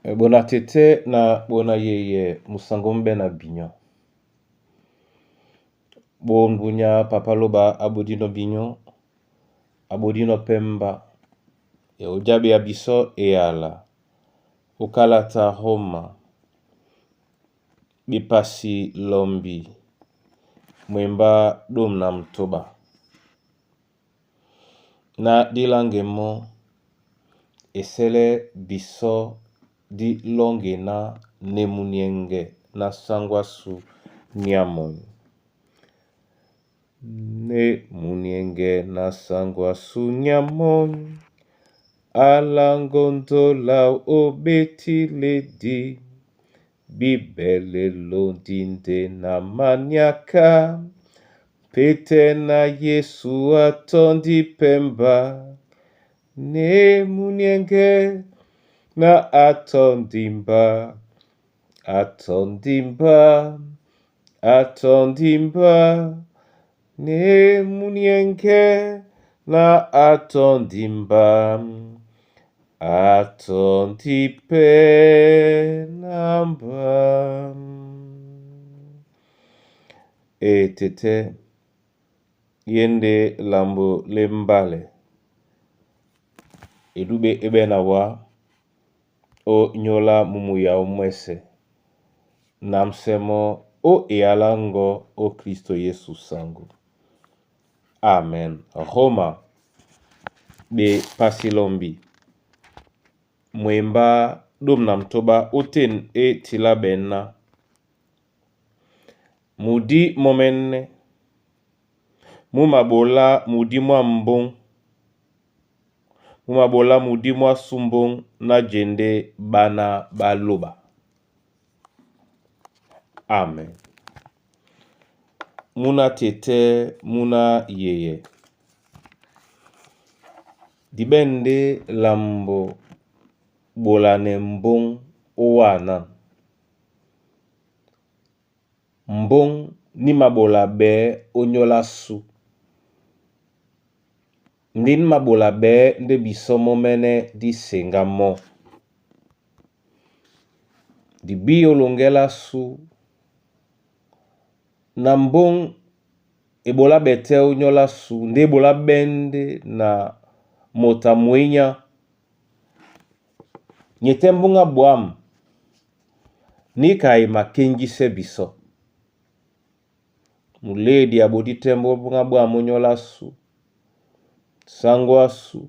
Bona tete na bona yeye musango mbe na binyo. Bombunya papa loba abodino binyo, abodino pemba. E ojabe ya biso eyala. Okalata Roma. Bepasi lombi. Mwemba dom na mtoba. Na dilange mo esele biso di longena ne munienge na sangwasu niamoi. Ne munienge na sangwasu niamoi. Alangondola obetiledi. Bibele londinde na maniaka. Pete na Yesu atondi pemba. Ne munienge na atondimba. Atondimba. Atondimba. Ne munienge na atondimba. Atondi pe namba. E tete yende lambo lembale. Edube ebe na wa o nyola mumu ya omwese. Na msemo o ealango o Kristo Yesu sango. Amen. Roma be pasilombi. Mwemba dom na mtoba oten e tila benna. Mudi momene. Mumabola mudi mwa mbong. Mumabola mudi mwa sumbong na jende bana baloba. Amen. Muna tete muna yeye. Dibende lambo bolane mbong owana. Mbong ni mabola be onyola su. Ndin mabola be nde biso momene di senga mo. Dibi olongela su. Na mbong ebola bete onyola su. Nde ebola bende na mota mwenya. Nyete mbonga bwam. Nika e makengise biso. Muledi abodi tembo mbonga bwam onyola su. Sangwa su.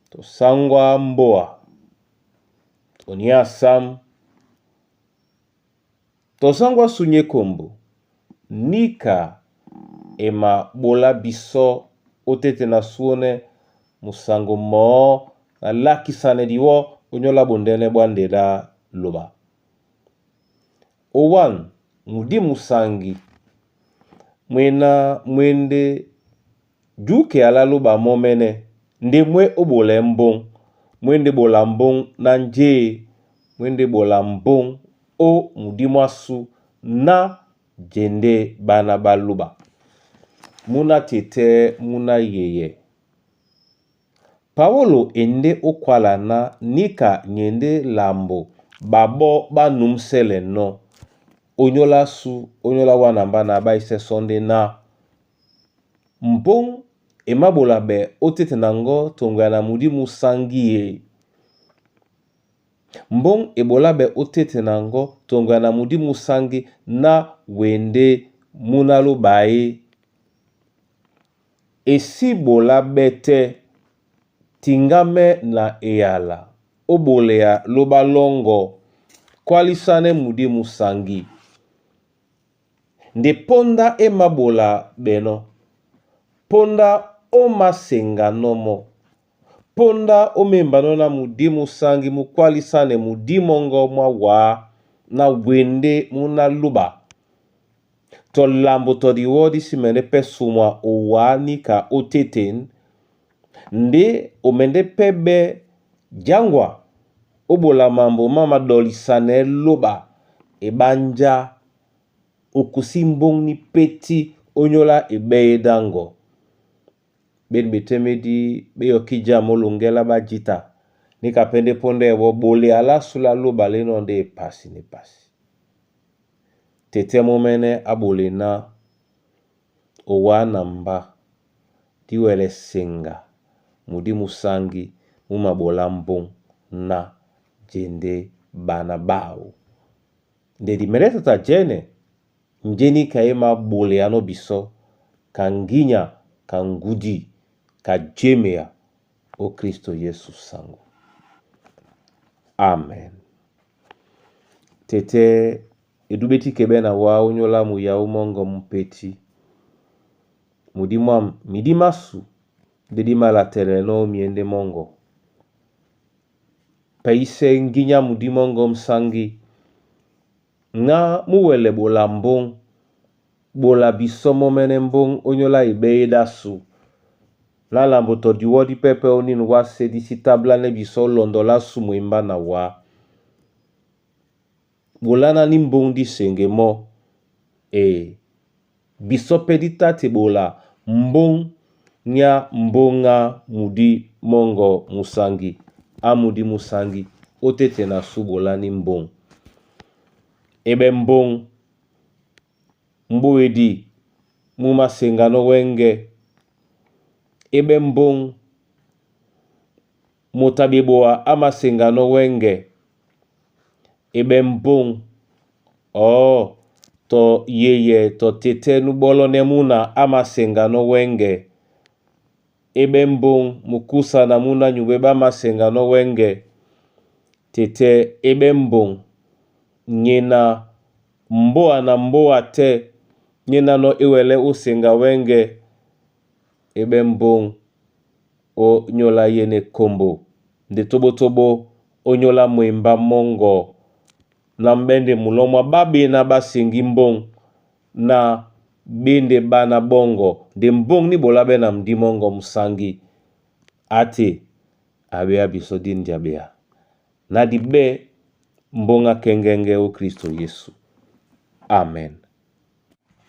To sangwa mboa. Onia sam. To sangwa su nye kombo. Nika ema bola biso otete na suone musango mo na lakisane diwo onyola bondene bwa ndela loba. Owan mudi musangi mwena mwende juke ala loba momene nde mwe obola mbong mwende bola mbong na nje mwende bola mbong o mudi mwasu na jende bana baloba. Muna tete muna yeye. Paolo ende okwala na nika nyende lambo babo banumsele no. Onyola su onyola wana mbana baise sonde na. Mbong emabola be otete nango tongo ya na mudi musangi ye. Mbong ebola be otete nango tongo ya na mudi musangi na wende munalo bae. Esi bola bete tingame na eyala obolea loba longo kwalisane mudi musangi. Nde ponda emabola beno. Ponda omasenga nomo. Ponda omembano na mudi musangi mukwalisane mudi mongo mwa wa na wende muna luba. To lambo to diwo di simene pe sumwa owa nika oteten. Nde omende pe be jangwa obola mambo mama dolisane loba ebanja okusi mbong ni peti onyola ebeye dango. Ben betemedi beyoki jam olongela bajita. Níka pɛ́ ndé póndá ɛ́ ɓɔ́ boleya lásu lá lóba lé inɔ́ ndé epasi na epasi. Tetɛ́ mɔ́mɛ́nɛ́ á ɓole ná o wá na mbá dí wɛlɛ seŋga mudí musaŋgi mú maɓolá mbóŋ ná jendé ɓaná ɓáō. Nde di mɛndɛ́ tɔ ta jɛ́nɛ, njé níka e māɓoleyanɔ́ bisɔ́ ka ŋgínya ka ŋgudi ka jémea ó Kristo Yesu saŋgó. Amen. Tɛ́tɛ́ edúɓɛ́ tí keɓɛ́ na wá ónyólá muyáó mɔ́ŋgɔ mupeti. Mudí mwâm midí másu ndé dí malatɛlɛnɔ́ ó myěndé mɔ́ŋgɔ. Pɛísɛ́ ŋgínya mudí mɔ́ŋgɔ musaŋgi ná mú wɛlɛ ɓola mbóŋ, ɓola bisɔ́ mɔ́mɛ́nɛ́ mbóŋ ónyólá eɓɛ́ édásu. Ná lambo tɔ diwɔ́ dípɛ́pɛ́ ónîn wásē dí sí táblánɛ́ bisɔ́ ó lɔndɔ lásu mwembá na wǎ. Ɓolánání mbóŋ dí seŋgɛ mɔ́. E bisɔ́ pɛ́ dí tá te ɓola mbóŋ nyá mbóŋá mudí mɔ́ŋgɔ musaŋgi á mudí musaŋgi ó tétena sú ɓolání mbóŋ. Eɓɛ́ mbóŋ mbóedi mú máseŋganɔ́ wɛ́ŋgɛ̄. Eɓɛ́ mbóŋ moto a ɓeboa á máseŋganɔ́ wɛ́ŋgɛ̄. Eɓɛ́ mbóŋ ɔ́ tɔ yeyɛ tɔ tetɛ́ nú ɓɔ́lɔ́nɛ́ múna á máseŋganɔ́ wɛ́ŋgɛ̄. Eɓɛ́ mbóŋ mukúsa na múna nyuɓɛ́ ɓá máseŋganɔ́ wɛ́ŋgɛ̄. Tetɛ́ eɓɛ́ mbóŋ nyena mbóa na mbóa tɛ́ nyénánɔ́ é wɛlɛ́ ó seŋga wɛ́ŋgɛ̄. Eɓɛ́ mbóŋ ó nyóla yénē kombo nde tóɓótóɓó ó nyólá mwembá mɔ́ŋgɔ na mbɛ́ndɛ mulɔ́ mwá ɓá ɓená ɓá seŋgí mbóŋ na ɓé ndé ɓána ɓɔ́ŋgɔ nde mbóŋ ní ɓoláɓɛ́ na mudí mɔ́ŋgɔ musaŋgi á te a ɓeá bisɔ́ dí ndyabea ná di ɓɛ́ mbóŋ á kɛ́ŋgɛ́ŋgɛ́ ó Kristo Yesu. Amen.